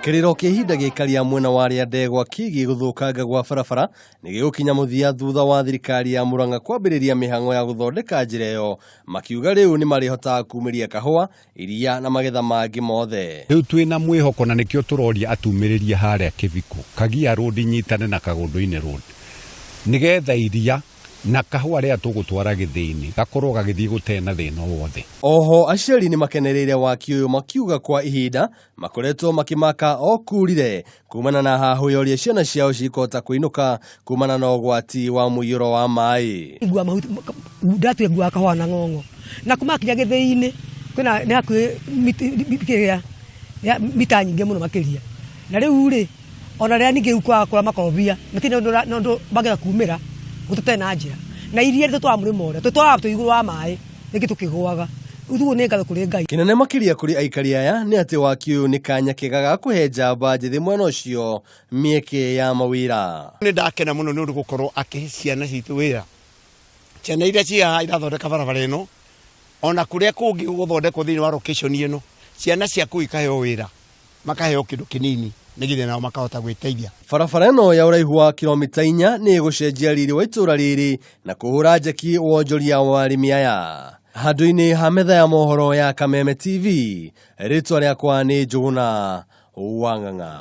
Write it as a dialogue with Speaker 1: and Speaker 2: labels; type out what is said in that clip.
Speaker 1: Kĩrĩro kĩa ihinda gĩkaria mwena wa Rĩandegwa kĩgiĩ gũthũkanga gwa barabara nĩ gĩgũkinya mũthia thutha wa thirikari ya Murang'a kwambĩrĩria mĩhang'o ya gũthondeka njĩra ĩyo, makiuga rĩu nĩ marĩhotaga kumĩria kahũa, iria na magetha mangĩ mothe.
Speaker 2: Rĩu twĩna mwĩhoko na nĩkĩo tũroria atumĩrĩrie harĩa Kĩbiko, Kagia Road inyitane na Kagũndũ-inĩ Road nĩgetha iria na kahũa rĩrĩa tũgũtwara gĩthĩi-inĩ gakorwo gagĩthiĩ gũtarĩ na thĩna o wothe.
Speaker 1: Oho aciari nĩ makenereire waki ũyũ makiuga kwa ihinda makoretwo makĩmaka o kurire kumana na hahũ ya ũrĩa ciana ciao cikũhota kũinũka kumana na ũgwati wa mũiyũro wa maĩ.
Speaker 3: Ngua mahuti ndatuire ngua kahũa na ng'ong'o na kuma kinya gĩthĩi-inĩ kwĩna nĩ hakuhĩ kĩrĩa mita nyingĩ mũno makĩria na rĩu rĩ ona rĩrĩa ningĩ rĩu kwakũra makorobia matirĩ na ũndũ mangĩhota kumĩra gũtarĩ na njĩra na iria rĩtũtwaraga mũrĩmo ũrĩa tũtwaraga twĩ igũrũ wa maĩ rĩngĩ tũkĩgũaga rĩu nĩ ngatho kũrĩ Ngai.
Speaker 1: Kĩnene makĩria kũrĩ aikari aya nĩ atĩ waki ũyũ nĩ kanya kega ga kũhe njamba njĩthĩ mwena ũcio mĩeke ya mawĩra.
Speaker 4: Nĩ ndakena mũno nĩ ũndũ gũkorwo akĩhe ciana citũ wĩra. Ciana iria ciĩ haha irathondeka barabara ĩno, ona kũrĩa kũngĩ gũgũthondekwo thĩinĩ wa location ĩno, ciana cia kũu ikaheo wĩra, makaheo kĩndũ kĩnini nĩgetha nao makahota gwĩteithia.
Speaker 1: Barabara ĩno ya ũraihu wa kilomita inya nĩ ĩgũcenjia riri wa itũũra rĩrĩ na kũhũra njeki wonjoria wa arĩmi aya. Handũ-inĩ ha metha ya mohoro ya Kameme TV, rĩtwa rĩakwa nĩ Njũgũna wa Ng'ang'a.